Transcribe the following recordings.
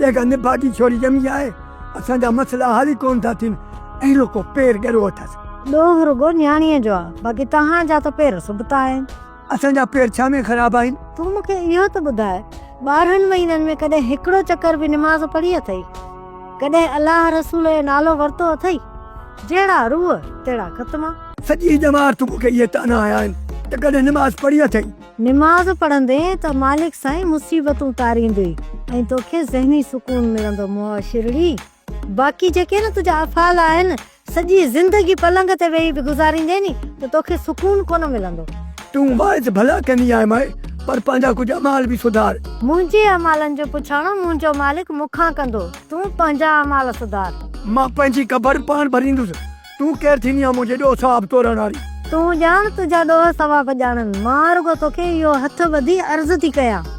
جڏهن کان نڀاڳي ڇوري ڄمي آهي، اسان جا مسئلا حل ئي ڪونه ٿا ٿين. اهڙو ڪو پير ڳرو اٿس. ڏوهه رڳو نياڻيء جو آ، باقي توهان جا ته پير سبتا آهن. اسان جا پير ڇا ۾ خراب آهن؟ تون مون کي اهو ته ٻڌاء، 12 مهينن ۾ ڪڏهن هڪڙو چڪر به نماز پڙهي اٿئي؟ ڪڏهن الله رسول جو نالو ورتو اٿئي؟ جهڙا روح، تهڙا ختما. سڄي ڄمار تون مون کي اهي طعنا هنيا آهن ته ڪڏهن نماز پڙهي اٿئي؟ نماز پڙهندين ته مالڪ سائين مصيبتون ٽاريندوئي ۽ توکي ذهني سڪون ملندو معاشرڙي. باقي جيڪي نه تنهنجا افعال آهن، سڄي زندگي پلنگ تي ويهي به گذاريندين ني ته توکي سڪون ڪونه ملندو. تون واعظ ڀلا ڪندي آهين مائي، پر پنهنجا ڪجهه اعمال به سڌار. منهنجي اعمالن جو پڇاڻو منهنجو مالڪ مون کان ڪندو، تون پنهنجا اعمال سڌار. مان پنهنجي قبر پاڻ ڀريندس، تون ڪير ٿيندي آهين منهنجي ڏوهه ثواب تورڻ واري. تون ڄاڻ تنهنجا ڏوهه ثواب ڄاڻن، مان رڳو توکي اهو هٿ ٻڌي عرض ٿي ڪيان،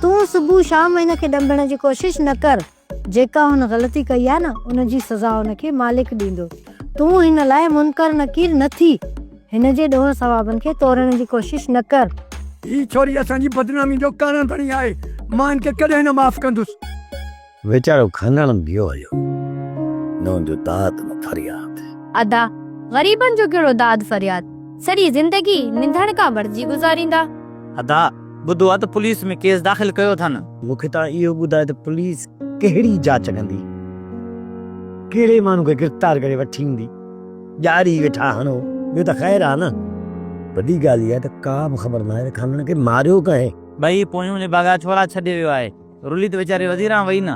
تون صبح شام هن کي ڏنڀڻ جي ڪوشش نه ڪر. جيڪا هن غلطي ڪئي آهي نه ان جي سزا هن کي مالڪ ڏيندو. تون هن لاء منڪر نڪير نه ٿي. هن جي ڏوهه ثوابن کي تورڻ جي ڪوشش نه ڪر. هي ڇوري اسان جي بدنامي جو ڪارڻ بڻي آهي. مان هن کي ڪڏهن نه معاف ڪندس. ويچارو خانڻ ويو هليو. نه ان جو داد نه فرياد. ادا، غريبن جو ڪهڙو داد فرياد. سڄي زندگي ننڌڻڪا بڻجي گذاريندا. ادا، ٻڌو آ ته پوليس ۾ ڪيس داخل ڪيو اٿن. مون کي توهان اهو ٻڌايو ته پوليس ڪهڙي جاچ ڪندي؟ ڪهڙي ماڻهو کي گرفتار ڪري وٺي ايندي؟ ڄاڙي ويٺا هڻو، ٻيو ته خير آ نه. وڏي ڳالهه اها ته ڪا به خبر ناهي ته خانڻ کي ماريو ڪنهن؟ ٻئي پويون نڀاڳا ڇورا ڇڏي ويو آهي. رلي ته ويچاري وزيران وئي نه.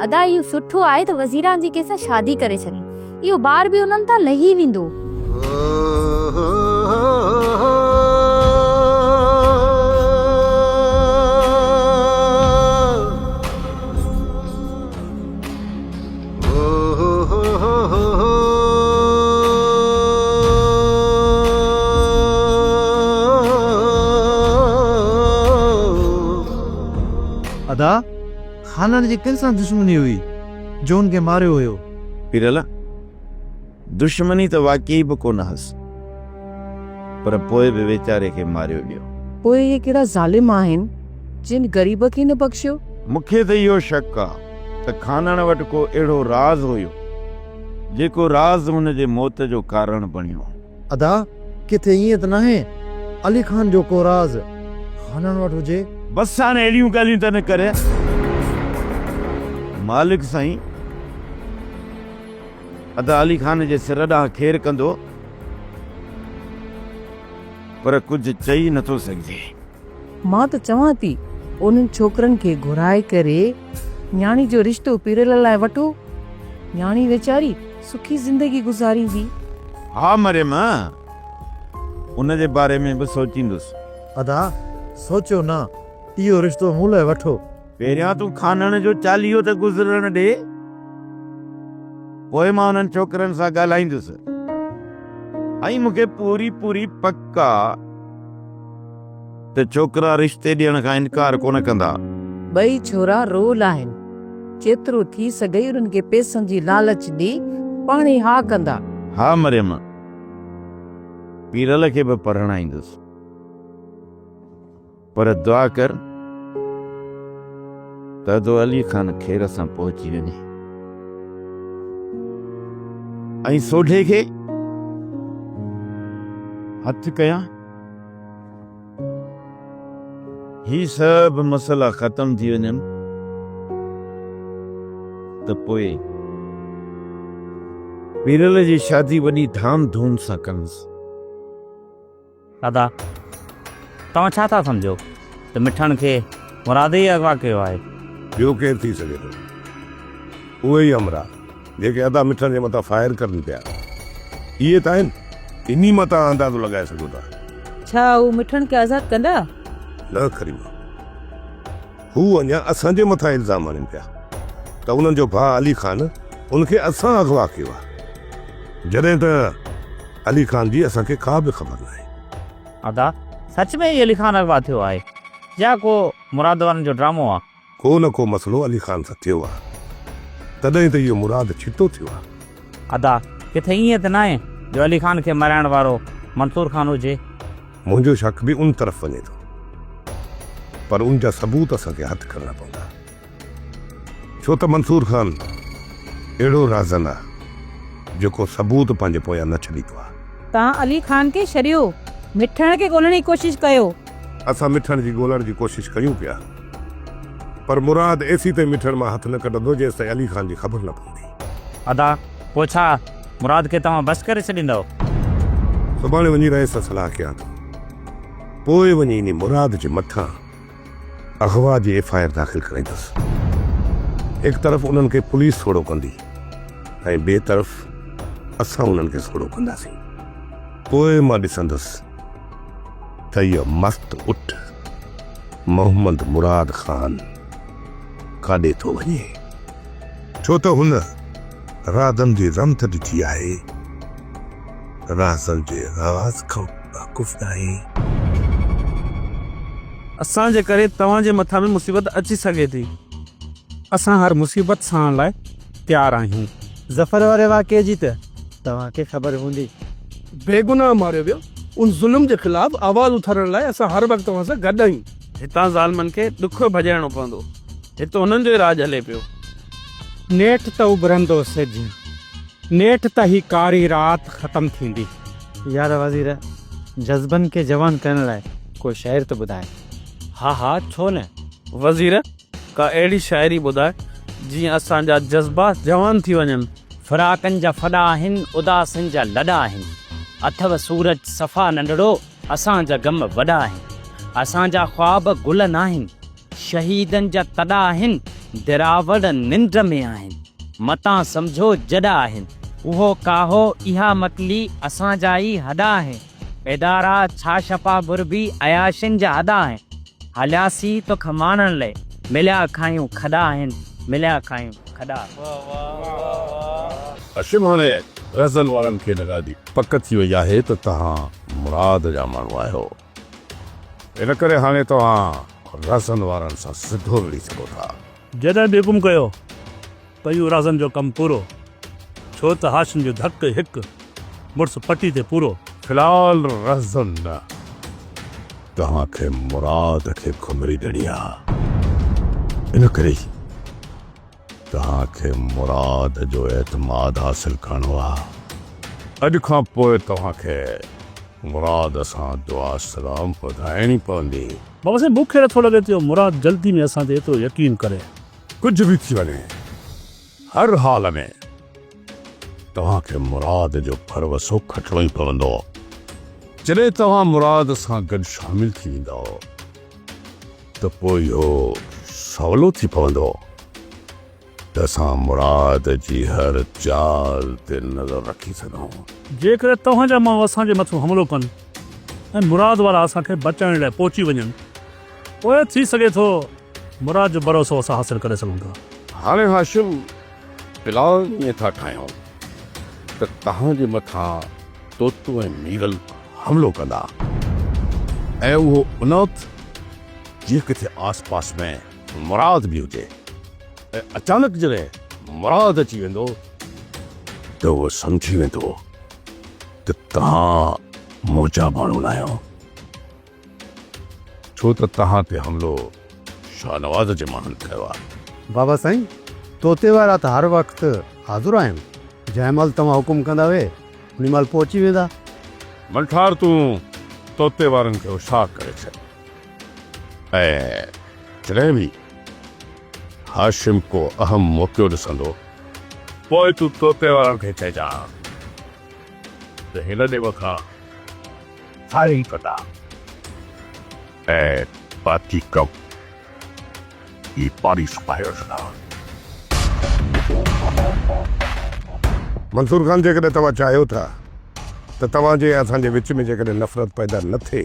ادا اهو سٺو آهي ته وزيران جي ڪنهن سان شادي ڪري ڇڏين. اهو بار به انهن تان لهي ويندو. ادا، خانڻ جي ڪنهن سان دشمني هئي جو ان کي ماريو هيو؟ پيرل، دشمني ته واقعي به ڪونه هئس، پر پوء به ويچاري کي ماريو ويو. پوء اهي ڪهڙا ظالم آهن، جن غريب کي نه بخشيو؟ مون کي ته اهو شڪ آ ته خانڻ وٽ ڪو اهڙو راز هيو، جيڪو راز هن جي موت جو ڪارڻ بڻيو. ادا، ڪٿي ائين ته ناهي علي خان جو ڪو راز خانڻ وٽ هجي؟ بس هاڻي اهڙيون ڳالهيون ته نه ڪر. مالڪ سائين ادا علي خان جي سر ڏانهن خير ڪندو، پر ڪجهه چئي نٿو سگهجي. مان ته چوان ٿي انهن ڇوڪرن کي گهرائي ڪري نياڻي جو رشتو پيرل لاء وٺو. نياڻي ويچاري سکي زندگي گذاريندي. ها مريم، ان جي باري ۾ به سوچيندس. ادا، سوچيو نه، اهو رشتو مون لاء وٺو. پهريان تون خانڻ جو چاليهو ته گذرڻ ڏي، پوء مان انهن ڇوڪرن سان ڳالهائيندس ۽ مون کي پوري پوري پڪ آ ته ڇوڪرا رشتي ڏيڻ کان انڪار ڪونه ڪندا. ٻئي ڇورا رول آهن. جيترو ٿي سگهئي انهن کي پئسن جي لالچ ڏي، پاڻهي ها ڪندا. ها مريم، پيرل کي به پرڻائيندس. پر دعا ڪر ته ادو علي خان خير سان پهچي وڃي ۽ سوڍي کي هٿ ڪيان. هي سڀ مسئلا ختم ٿي وڃن ته پوء پيرل جي شادي وڏي ڌام ڌوم سان ڪندس. ادا، توهان ڇا ٿا سمجهو ته مٺڻ کي مراد ئي اغوا ڪيو آهي؟ ٻيو ڪير ٿي سگهي ٿو؟ اهي ئي همراهه جيڪي ادا مٺڻ جي مٿان فائر ڪرن پيا، اهي ته آهن. انهي مان توهان اندازو لڳائي سگهو ٿا. ڇا هو مٺڻ کي آزاد ڪندا؟ نه ڪريما، هو اڃا اسان جي مٿان الزام هڻين پيا ته انهن جو ڀاء علي خان ان کي اسان اغوا ڪيو آهي، جڏهن ته علي خان جي اسان کي ڪا به خبر ناهي. ادا، سچ ۾ ئي علي خان اغوا ٿيو آهي يا ڪو مراد وارن جو ڊرامو آ؟ ڪو نه ڪو مسئلو علي خان سان ٿيو آ، تڏهن ته اهو مراد ڇتو ٿيو آ. ادا، ڪٿي ائين ته ناهي جو علي خان کي مارائڻ وارو منصور خان هجي؟ منهنجو شڪ به ان طرف وڃي ٿو، پر ان جا ثبوت اسان کي هٿ ڪرڻا پوندا. ڇو ته منصور خان اهڙو رازن آ جيڪو ثبوت پنهنجي پويان نه ڇڏيندو آ. توهان علي خان کي ڇڏيو، مٺڻ کي ڳولڻ جي ڪوشش ڪيو. اسان مٺڻ جي ڳولڻ جي ڪوشش ڪيون پيا پر مراد ايسيتائين مٺڻ مان هٿ نه ڪڍندو جيستائين علي خان جي خبر نه پوندي. ادا پوء ڇا مراد کي توهان بس ڪري ڇڏيندؤ؟ سڀاڻي وڃي رئيس سان صلاح ڪيان ٿو. پوء وڃي انهي مراد جي مٿان اغوا جي ايف I R داخل ڪرائيندس. هڪ طرف انهن کي پوليس سوڙهو ڪندي ۽ ٻئي طرف اسان انهن کي سوڙهو ڪنداسين. پوء مان ڏسندس ته اهو مست اٺ محمد مراد خان ڪاڏي ٿو وڃي. ڇو ته هن رازن جي رمٿ ڏٺي آهي. رازن جي راز کان واقف ناهي. اسان جي ڪري توهان جي مٿان به مصيبت اچي سگهي ٿي. اسان هر مصيبت سهڻ لاء تيار آهيون. ظفر واري واقعي جي ته توهان کي خبر هوندي. بيگناهه ماريو ويو، ان ظلم جي خلاف آواز اٿارڻ لاء اسان هر وقت توهان سان گڏ آهيون. هتان ظالمن کي ڏکيو ڀڄائڻو پوندو. هت انهن جو ئي راڄ هلي پيو. نيٺ ته اڀرندو سج. نيٺ ته هي ڪاري رات ختم ٿيندي. يار وزير، جذبن کي جوان ڪرڻ لاء ڪو شعر ته ٻڌاء. ها ها ڇو نه. وزير، ڪا اهڙي شاعري ٻڌاء جيئن اسان جا جذبا جوان ٿي وڃن. فراقن جا ڦڏا آهن، اداسين جا لڏا آهن. اٿو سورج صفا ننڍڙو، اسان جا غم وڏا آهن. اسان جا خواب گل ناهن، شهيدن جا تڏا آهن، دراوڙ ننڊ ۾ آهن، متان سمجهو جڏا آهن. اهو ڪاهو، اها مڪلي، اسان جا ئي هڏا آهن. ادارا ڇا شفا گهربي، عياشين جا هڏا آهن. هلياسين توک ماڻڻ لئه، مليا کايون کڏا آهن، مليا کايون کڏا آهن. هاشم هاڻي رهزن وارن کي ان ڳالهه جي پڪ ٿي وئي آهي ته توهان مراد جا ماڻهو آهيو. ان ڪري هاڻي توهان رازن وارن سان سڌو وڙهي سگهو ٿا. جڏهن به حڪم ڪيو ته اهو رازن جو ڪم پورو، ڇو ته هاشم جو ڌڪ هڪ مڙس پٽي تي پورو. في الحال رازن نه، توهان کي مراد کي گهمري ڏيڻي آ، ان ڪري توهان کي مراد جو اعتماد حاصل ڪرڻو آ. اڄ کان پوء توهان کي مراد سان دعا سلام وڌائڻي پوندي. بابا سائين مون کي نٿو لڳي ته اهو مراد جلدي ۾ اسان تي ايترو يقين ڪري. ڪجهه به ٿي وڃي هر حال ۾ توهان کي مراد جو ڀروسو کٽڻو ئي پوندو. جڏهن توهان مراد سان گڏ شامل ٿي ويندؤ. ته پوء اهو سولو ٿي پوندو ته اسان مراد جي هر چال تي نظر رکي سگهون. جيڪڏهن توهان جا ماڻهو اسان جي مٿون حملو ڪن ۽ مراد وارا اسان کي بچائڻ لاء پهچي وڃن، پوء ٿي سگهي ٿو مراد جو ڀروسو اسان حاصل ڪري سگهون ٿا. هاڻي هاشم پلان ائين ٿا ٺاهيون ته توهان جي مٿان طوطو ۽ ميرل حملو ڪندا ۽ اهو ان وقت جيئن ڪٿي آس پاس ۾ مراد به هجي ۽ اچانڪ جڏهن مراد اچي ويندو ته اهو سمجهي ويندو ته توهان منهنجا ماڻهو ناهيو ڇو ته توهان تي حملو شاهنواز جي ماڻهن ڪيو آهي. بابا سائين طوطي وارا ته هر وقت حاضر آهن جنهن مهل توهان حڪم ڪندا اهي انهي مهل پهچي ويندا. منٺار تون طوطي وارن کي هوشيار ڪري ڇڏ ۽ جڏهن به هاشم ڪو اهم موقعو ڏسندو پوء تون طوطي وارن کي چئجان ته هن جي مٿان فائرنگ ڪندا ۽ باقي ڪم هي پاڻي سڪائي وٺندا. منصور خان جيڪڏهن توهان چاهيو ٿا ته توهان جي ۽ اسان جي وچ ۾ جيڪڏهن نفرت پيدا نه ٿئي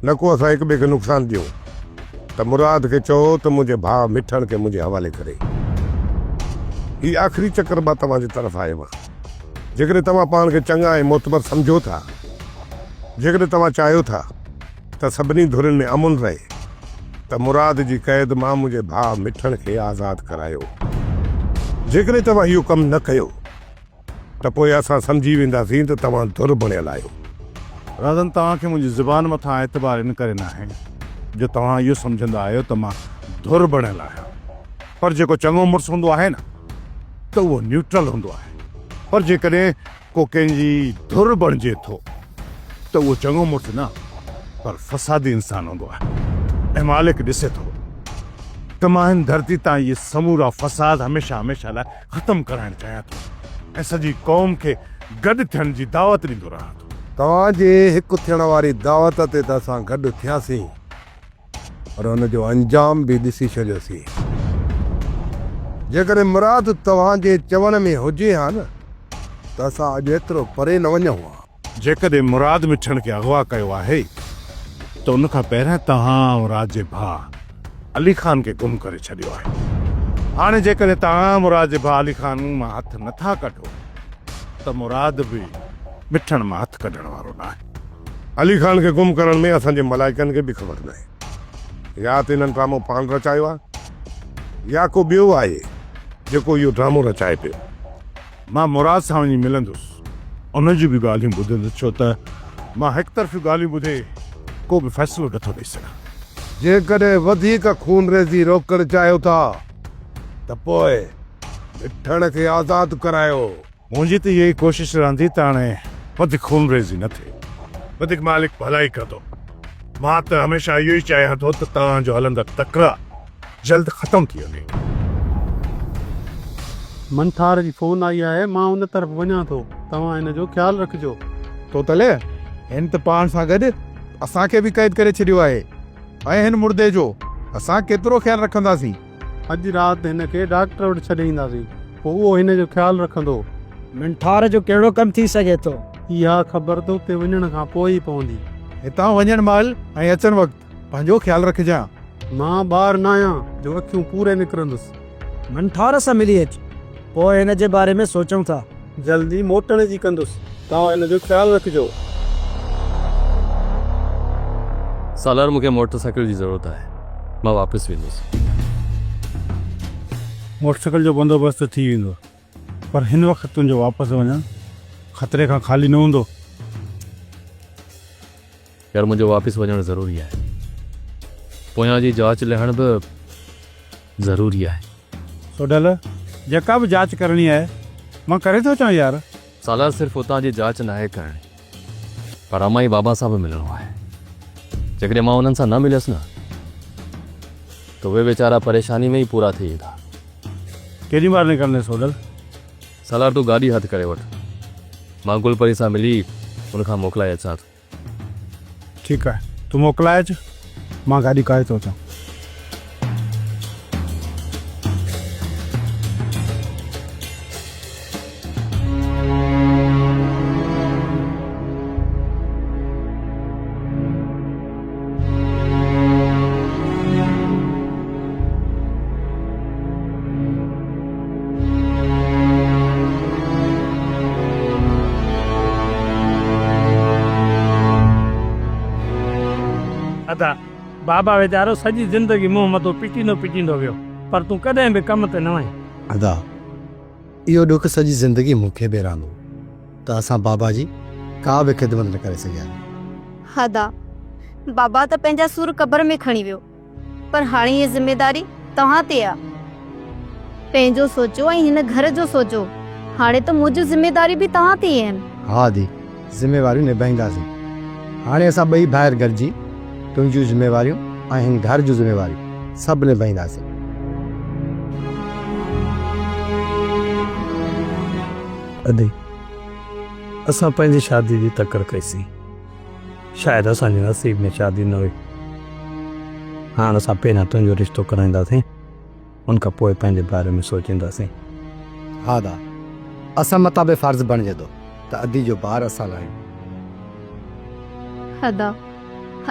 نه ڪو اسان هڪ ٻئي کي نقصان ڏيون ته مراد کي چئو ته منهنجي ڀاء مٺڻ کي منهنجي حوالي ڪري. هي آخري چڪر مان توهان جي طرف آيو آهيان. جيڪڏهن توهان پاڻ کي چڱا ۽ معتبر سمجهو ٿا، جيڪڏهن توهان چاهيو ٿا ته سڀني ڌرين ۾ امن رهي ته مراد جي قيد مان منهنجي ڀاء مٺڻ کي آزاد ڪرايو. جيڪڏهن توهان اهو ڪم نه ڪيو ته پوء اسان سمجهي وينداسين ته توهان ڌر بڻيل آهيو. رازن توهان کي منهنجي زبان مٿان اعتبار ان ڪري ناهي جو توهان اهو سمجهندا آهيو ته مان ڌر بڻيل آهيان. پر جيڪو چڱو مڙس هوندو آهي نه ته اهو نيوٽرل هوندو آهي پر جيڪڏهن ڪو ڪنهن جي ڌر بڻجي ٿو ته اهو چڱو مڙس نه پر فسادي انسان هوندو آهي ۽ مالڪ ڏسي ٿو ته مان هن ڌرتي تان اهي سمورا فساد هميشه هميشه لاء ختم ڪرائڻ چاهيان ٿو ۽ سڄي قوم کي گڏ ٿيڻ جي دعوت ڏيندو رهان ٿو. توهان جي هڪ ٿيڻ واري دعوت تي ته اسان گڏ ٿياسين پر ان جو انجام به ڏسي ڇڏيوسين. جيڪڏهن مراد توهان جي چوڻ ۾ هجي ها نه ته اسان اڄ ايترو پري نه وڃون ها. جيڪڏهن مراد مٺڻ کي اغوا ڪيو آهي ته ان کان پهريان توهان مراد جي ڀاء علي خان کي گم ڪري ڇڏيو آهي. هاڻي جيڪڏهن توهان مراد جي ڀاء علي خان مان هٿ نه ٿا ڪڍو ته مراد به مٺڻ مان هٿ ڪڍڻ وارو ناهي. علي خان کي گم ڪرڻ ۾ اسان جي ملائڪن کي به خبر ناهي. يا ته انهن ڊرامو پاڻ رچايو آهي يا ڪو ٻيو آهي جيڪو اهو ڊرامو رچائي پيو. مان مراد سان وڃي ملندس، ان جون به ڳالهيون ٻڌندس ڇو ته مان هڪ طرفيون ڳالهيون ٻڌي ڪو به فيصلو نٿو ڏئي سگهان. جيڪڏهن وڌيڪ خونريزي روڪڻ چاهيو ٿا ته پوء مٺڻ کي آزاد ڪرايو. منهنجي ته اها ئي ڪوشش رهندي ته هاڻي وڌيڪ خونريزي نه ٿئي. وڌيڪ مالڪ ڀلائي ڪندو. مان ته هميشه اهو ئي چاهيان ٿو ته توهان جو هلندڙ تڪرار جلد ختم ٿي وڃي. منٺار جي فون آئي آهي، مان ان طرف وڃان ٿو، توهان هن جو خيال رکجو. توتل، هن ته پاڻ سان گڏ اسان کي به قيد ڪري ڇڏيو آهي ۽ هن مردي جو اسان ڪيترو خيال رکنداسين. اڄ رات هن کي ڊاڪٽر وٽ ڇڏي اينداسين، پوء اهو هن جو خيال رکندو. منٺار جو ڪهڙو ڪم ٿي سگهي ٿو؟ اها خبر ته اتي وڃڻ کان پوء ئي پوندي. هتان وڃڻ مهل ۽ اچڻ وقت پنهنجو خيال رکجان. مان ٻار ناهيان جو اکيون پوري نڪرندس. منٺار سان ملي اچ، پوء هن جي باري ۾ سوچون ٿا. جلدي موٽڻ جي ڪندس. توهان هن جو خيال رکجو. سالار مون کي موٽر سائيڪل جي ضرورت آهي. مان واپس ويندس. موٽر سائيڪل جو بندوبست ٿي ويندو. پر هن وقت تنهنجو واپس وڃڻ خطري کان خالي نه هوندو. يار منهنجو واپس وڃڻ ضروري آهي. پويان جي جاچ لهڻ به ضروري آهي. سوڍل، جيڪا به جاچ ڪرڻي آهي، مان ڪري ٿو اچان يار. سالار صرف اتان جي جاچ ناهي ڪرڻي، پر امان ۽ بابا سان به ملڻو آهي. جيڪڏهن مان انهن سان نه مليس نه ته اهي ويچارا پريشاني ۾ ئي پورا ٿي ويندا. ڪيڏي مهل نڪرندين سوڍل؟ سالار تون گاڏي هٿ ڪري وٺ. مان گل پري سان ملي ان کان موڪلائي اچان ٿو. ٺيڪ آهي تون موڪلائي اچ مان گاڏي ڪاهي ٿو اچان. ادا، بابا ويچارو سڄي زندگي منهن مٿو پٽيندو پٽيندو ويو، پر تون ڪڏهن به ڪم تي نه وئين. ادا، اهو ڏک سڄي زندگي مون کي به رهندو ته اسان بابا جي ڪا به خدمت نه ڪري سگهياسين. ادا، بابا ته پنهنجا سور قبر ۾ کڻي ويو. پر هاڻي هيء ذميداري توهان تي آ. پنهنجو سوچو ۽ هن گهر جو سوچو. هاڻي ته منهنجون ذميداريون به توهان تي ئي آهن. ها ادي، ذميواريون نڀائينداسين. هاڻي اسان ٻئي ڀائر گڏجي تنهنجون ذميواريون ۽ هن گهر جون ذميواريون سڀ نڀائينداسين. ادي، اسان پنهنجي شادي جي تڪڙ ڪئي سين. شايد اسان جي نصيب ۾ شادي نه هئي. هاڻ اسان پهريان تنهنجو رشتو ڪرائينداسين، ان کان پوء پنهنجي باري ۾ سوچينداسين. ها ادا، اسان مٿان به فرض بڻجي ٿو ته ادي جو بار اسان لاهيون. ادا،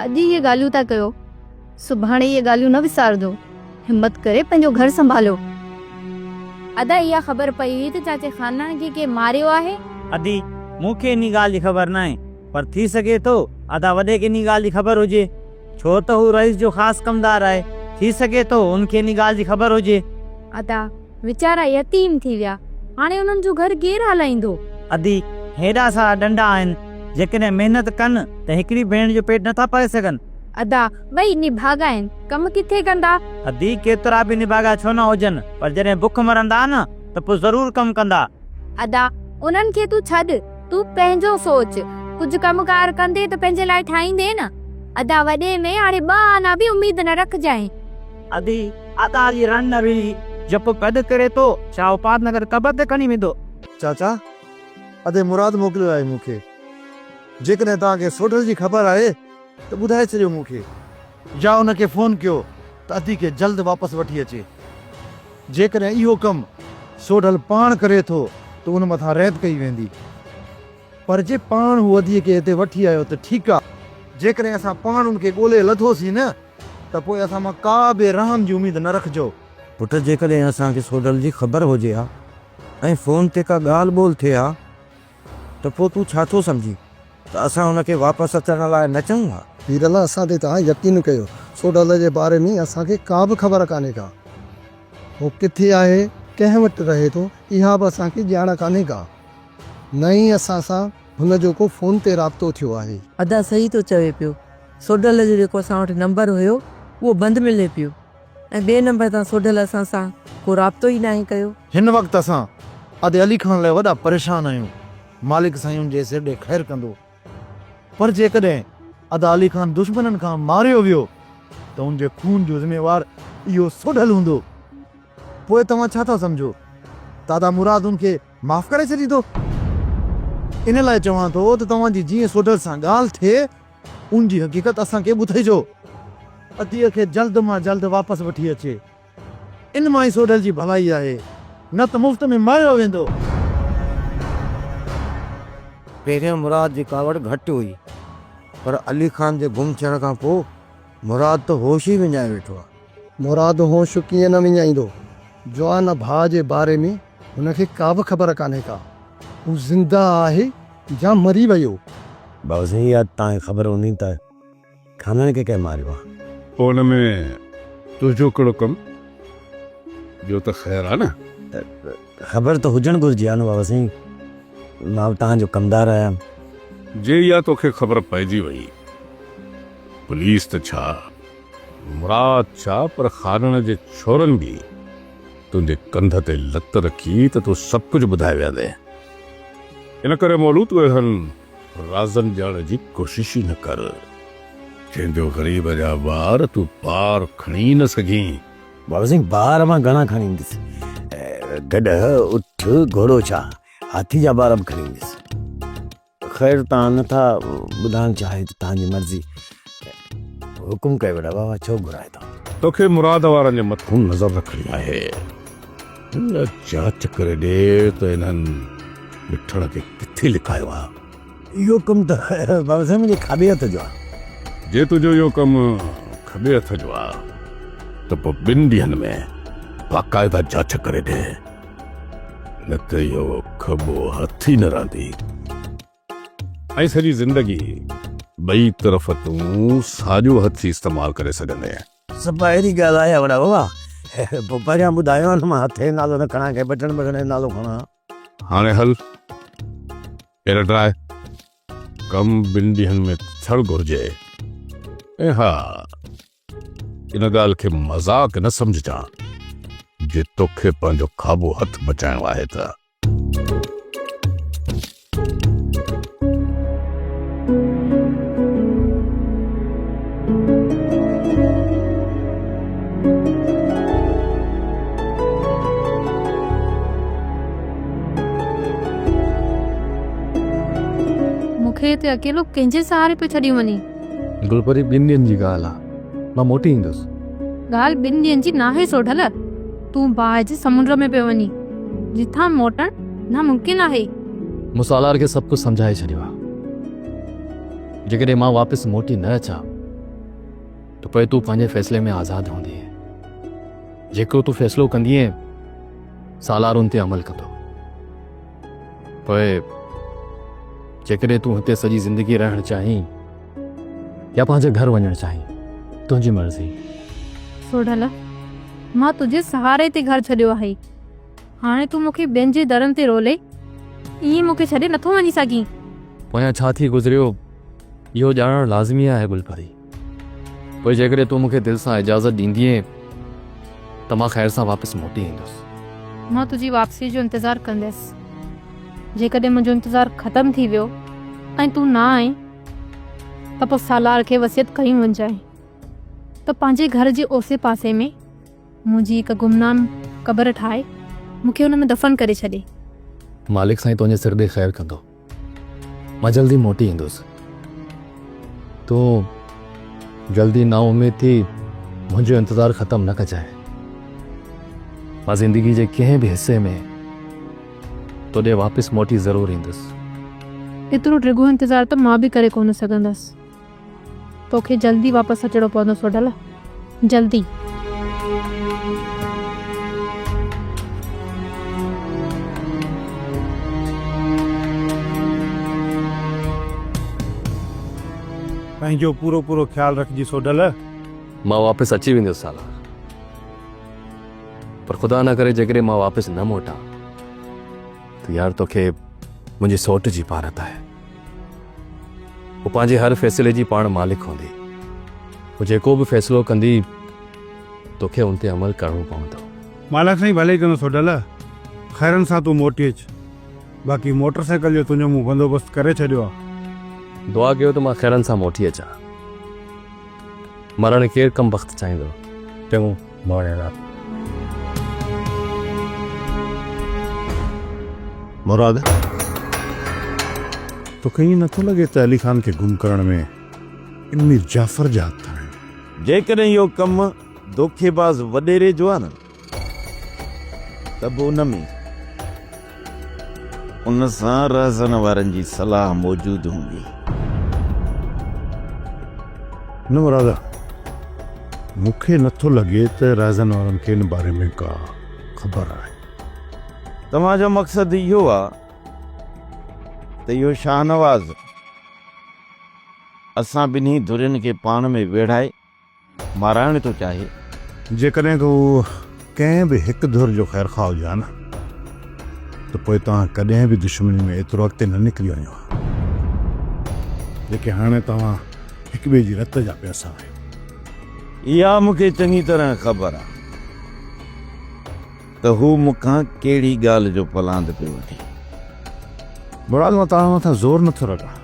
اڄ اهي ڳالهيون ٿا ڪيو، سڀاڻي اهي ڳالهيون نه وسارجو. همت ڪري پنهنجو گهر سنڀاليو. ادا اها خبر پئي هئي ته چاچي خانڻ کي ڪنهن ماريو آهي؟ ادي، مون کي انهي ڳالهه جي خبر ناهي. پر ٿي سگهي ٿو ادا وڏي کي انهي ڳالهه جي خبر هجي. ڇو ته هو رئيس جو خاص ڪمدار آهي. ٿي سگهي ٿو ان کي انهي ڳالهه جي خبر هجي. ادا، ويچارا يتيم ٿي ويا. هاڻي انهن جو گهر ڪير هلائيندو؟ ادي، هيڏا سارا ڏنڊا آهن. جيڪڏهن محنت ڪن ته هڪڙي ڀيڻ جو پيٽ نٿا پالي سگهن. ادا، ٻئي نڀاڳا آهن، ڪم ڪٿي ڪندا؟ ادي، ڪيترا به نڀاڳا ڇو نه هجن، پر جڏهن بک مرندا نه ته پوء ضرور ڪم ڪندا. ادا، انهن کي تون ڇڏ، تون پنهنجو سوچ. ڪجهه ڪم ڪار ڪندين ته پنهنجي لاء ٺاهيندين نه. ادا، وڏي ۾ هاڻي ٻه آنا به اميد نه رکجانء. ادي، ادا جي رن ري جيڪو گڏ ڪري ٿو، ڇا اپاد نگر قبر تي کڻي ويندو؟ چاچا، ادي مراد موڪليو آهي مون کي. جيڪڏهن توهان کي سوڍل جي خبر آهي ته ٻڌائي ڇڏيو مون کي. يا ان کي فون ڪيو ته ادي کي جلد واپس وٺي اچي. جيڪڏهن اهو ڪم سوڍل پاڻ ڪري ٿو ته ان مٿان رعايت ڪئي ويندي. پر جي پاڻ هو اديء کي هتي وٺي آيو ته ٺيڪ آ. جيڪڏهن اسان پاڻ ان کي ڳولي لڌوسين نه ته پوء اسان مان ڪا به رحم جي اميد نه رکجو. پٽ جيڪڏهن اسان کي سوڍل جي خبر هجي ها ۽ فون تي ڪا ڳالهه ٻولهه ٿئي ها ته پوء تون ڇا ٿو سمجهين ته اسان هن کي واپس اچڻ لاء نه چئون ها؟ پيرل اسان تي توهان يقين ڪيو، سوڍل جي باري ۾ اسان کي ڪا به خبر ڪانهي ڪا. هو ڪٿي آهي، ڪنهن وٽ رهي ٿو، اها به اسان کي ڄاڻ ڪانهي ڪا. نه ئي اسان سان هن جو ڪو فون تي رابطو ٿيو آهي. ادا صحيح ٿو چوي پيو. سوڍل جو جيڪو اسان وٽ نمبر هيو اهو بند ملي پيو ۽ ٻئي نمبر تان سوڍل اسان سان ڪو رابطو ئي ناهي ڪيو. هن وقت اسان ادي علي خان لاء وڏا پريشان آهيون. مالڪ سائين ان جي سر ڏي خير ڪندو. پر جيڪڏهن ادا علي خان دشمنن کان ماريو ويو ته ان جي خون جو ذميوار اهو سوڍل هوندو. پوء توهان ڇا ٿا سمجهو ته ادا مراد ان کي معاف ڪري ڇڏيندو؟ ان لاء چوان ٿو ته توهان جي جيئن سوڍل سان ڳالهه ٿئي ان جي حقيقت اسان کي ٻڌائجو. اديء کي جلد مان جلد واپس وٺي اچي. ان مان ئي سوڍل جي ڀلائي آهي، نه ته مفت ۾ ماريو ويندو. پهريان مراد جي ڪاوڙ گهٽ هئي، پر علي خان جي گم ٿيڻ کان پوء مراد ته هوش ئي وڃائي ويٺو آهي. مراد هوش ڪيئن نه وڃائيندو؟ جوان ڀاء جي باري ۾ هن کي ڪابه خبر ڪانهي ڪا. هو زنده آهي يا مري ويو؟ بابا سائين اها توهان کي خبر هوندي ته خانڻ کي ڪنهن ماريو آهي؟ پوء ان ۾ تنهنجو ڪهڙو ڪم؟ ٻيو ته خير آهي نه؟ خبر ته هجڻ گهرجي ها نه بابا سائين، مان به توهان جو ڪمدار آهيان. جي اها توکي خبر پئجي وئي، پوليس ته ڇا، مراد ڇا پر خانڻ جي ڇورن به تنهنجي ڪنڌ تي لت رکي ته تون سڀ ڪجهه ٻڌائي ويهندين. ان ڪري مولو تون اهڙن رازن ڄاڻڻ جي ڪوشش ئي نه ڪر، جنهن جو غريب جا ٻار تون بار کڻي ئي نه سگهين. بابا سائين بار مان گهڻا کڻي ايندس، گڏهه، اٺ، گهوڙو ڇا هاٿي جا بار به کڻي ايندس. خير توهان نه ٿا ٻڌائڻ چاهيو ته توهان جي مرضي. حڪم ڪيو وڏا بابا ڇو گهرايو توهان؟ توکي مراد وارن جي مٿون نظر رکڻي آهي. اها جاچ ڪري ڏي ته انهن مٺڻ کي ڪٿي لڪايو آهي. اهو ڪم ته بابا سائين منهنجي کاٻي هٿ جو آهي. جي تنهنجو اهو ڪم کٻي هٿ جو آهي ته پوء ٻن ڏينهن ۾ باقاعده جاچ ڪري ڏي، نه ته اهو کٻو هٿ ئي نه رهندي ۽ سڄي زندگي ٻئي طرف تون ساڄو هٿ ئي استعمال ڪري سگهندين. صفا اهڙي ڳالهه آهي وڏا بابا. پوء پهريان ٻڌايو ها نه مان هٿ جو نالو نه کڻان ڪنهن بٽڻ بٽڻ جو نالو کڻان ها. هاڻي هل ايئر ڊرائي ڪم ٻن ڏينهن ۾ ٿيڻ گهرجي ۽ ها ان ڳالهه کي مذاق نه سمجهجان جي توکي پنهنجو کاٻو هٿ بچائڻو آهي ته. مون کي هتي اڪيلو ڪنهن جي سهاري پيو ڇڏيون وڃين؟ گلپري ٻن ڏينهن جي ڳالهه آ، مان موٽي ايندس. ڳالهه ٻن ڏينهن جي ناهي سوڍل، تون باهه جي سمنڊ ۾ پيو وڃين، جتان موٽڻ ناممڪن آهي. مون سالار کي سڀ ڪجهه سمجهائي ڇڏيو آ. جيڪڏهن مان واپس موٽي نه اچان ته پوء تون پنهنجي فيصلي ۾ آزاد هوندينء. جيڪو تون فيصلو ڪندينء، سالار ان تي عمل ڪندو. پوء جيڪڏهن تون هتي سڄي زندگي رهڻ چاهين يا پنهنجي گهر وڃڻ چاهين، تنهنجي مرضي. سوڍل، مان تنهنجي سهاري تي گهر ڇڏيو آهي. هاڻي تون مون کي ٻين جي درن تي رولي ائين مون کي ڇڏي نٿو وڃي سگهين. پويان ڇا ٿي گذريو، اهو ڄاڻڻ لازمي آهي گل پري. پوء جيڪڏهن تون مون کي دل سان اجازت ڏيندينء ته مان خير سان واپس موٽي ايندس. مان تنهنجي واپسيء جو انتظار ڪنديس. جيڪڏهن منهنجو انتظار ختم ٿي ويو ۽ تون نه آئين ته پوء سالار کي وصيت ڪئي وڃجانء ته پنهنجي گهر جي اوسي پاسي ۾ منهنجي هڪ گمنام قبر ٺاهي مون کي ان ۾ دفن ڪري ڇڏي. مالڪ سائين تنهنجي سر ڏي خير ڪندو. مان جلدي موٽي ايندس. تون جلدي نااميد ٿي منهنجو انتظار ختم نه ڪجانء. مان زندگي جي ڪنهن به حصي ۾ تو ڏي واپس موٽي ضرور ايندس. ايترو ڊگهو انتظار ته مان به ڪري ڪونه سگهندس. توکي جلدي واپس اچڻو پوندو سوڍل، جلدي. پنهنجو پورو پورو خيال رکجي سوڍل. مان واپس اچي ويندس سالار. پر خدا نه ڪري جيڪڏهن مان واپس نه موٽان ته يار توکي منهنجي سوٽ جي پارت آهي. هو پنهنجي هر فيصلي جي پاڻ مالڪ هوندي. هو جيڪو به فيصلو ڪندي توکي ان تي عمل ڪرڻو پوندو. مالڪ سائين ڀلي ڪندو سوڍل، خيرن سان تون موٽي اچ. باقي موٽر سائيڪل جو تنهنجو مون بندوبست ڪري ڇڏيو آ. دعا ڪيو ته مان خيرن سان موٽي اچان. مرڻ ڪير ڪم بخت چاهيندو. چڱو مان وڃان ٿو. مراد، توکي ائين نٿو لڳي ته علي خان کي گم ڪرڻ ۾ ان مير جعفر جا هٿ آهن؟ جيڪڏهن اهو ڪم دوکيباز وڏيري جو آهي نه ته به ان ۾ ان سان رهزن وارن جي صلاح موجود هوندي. نه مراد، مون کي نٿو لڳي ته رهزن وارن کي ان باري ۾ ڪا خبر آهي. توهان جو مقصد اهو آ ته اهو شاهنواز اسان ٻنهي ڌرين کي پاڻ ۾ ويڙهائي مارائڻ ٿو چاهي. جيڪڏهن ڪو ڪنهن به هڪ ڌر جو خيرخواهه هجي ها نه ته پوء توهان ڪڏهن به دشمني ۾ ايترو اڳتي نه نڪري وڃو ها، جيڪي هاڻي توهان هڪٻئي جي رت جا پياسا آهيو. اها مون کي چڱي طرح خبر آ. ته هو مون کان ڪهڙي ڳالهه جو پلاند پيو وٺي. مراد مان توهان مٿان زور نٿو رکان.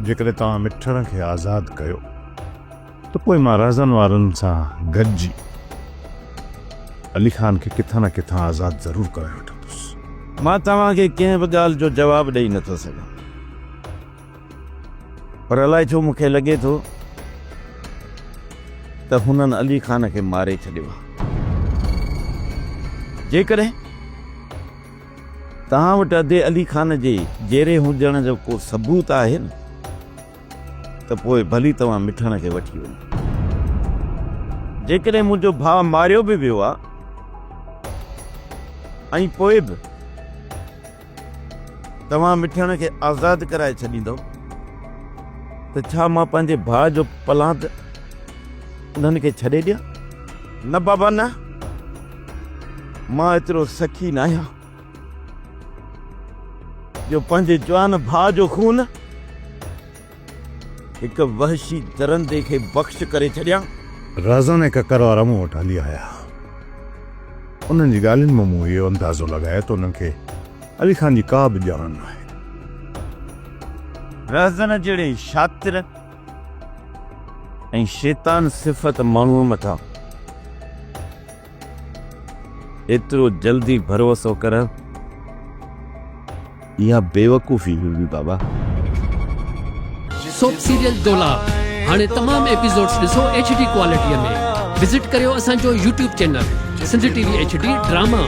جيڪڏهن توهان مٺڻ کي آزاد ڪيو ته پوء مان رهزن وارن سان گڏجي علي خان کي ڪٿان نه ڪٿان آزاد ضرور ڪرائي وٺندس. مان توهان کي ڪنهن به ڳالهه جو جواب ڏئي نٿو سگهان. پر الائي ڇو مون کي لڳي ٿو ته هنن علي خان کي ماري ڇڏيو آهي. جيڪڏهن توهان وٽ ادي علي خان جي جيئري هجڻ جو ڪو ثبوت آهي نه ته پوء ڀلي توهان مٺڻ کي وٺي وڃو. جيڪڏهن منهنجو ڀاء ماريو به ويو آهي ۽ پوء به توهان مٺڻ کي آزاد ڪرائي ڇڏيندؤ ته ڇا مان پنهنجي ڀاء جو پلاند انهن کي ڇڏي ڏيان؟ نه بابا نه، مان ايترو سخي ناهيان جو پنهنجي جوان ڀاء جو خون هڪ وحشي درندي کي بخش ڪري ڇڏيان. رازن ۽ ڪڪر وارا مون وٽ هلي آيا. انهن جي ڳالهين مان مون اهو اندازو لڳايو ته انهن کي علي خان جي ڪا به ڄاڻ ناهي. رهزن جهڙي شاطر ۽ شيطان صفت ماڻهوء مٿان ايترو جلدي ڀروسو ڪرڻ اها بيوقوفي هوندي بابا. سوپ سيريل دولاب هاڻي تمام ايپيسوڊز ڏسو ايڇ ڊي ڪوالٽي ۾ وزٽ ڪريو اسان جو YouTube channel Sindh T V H D drama.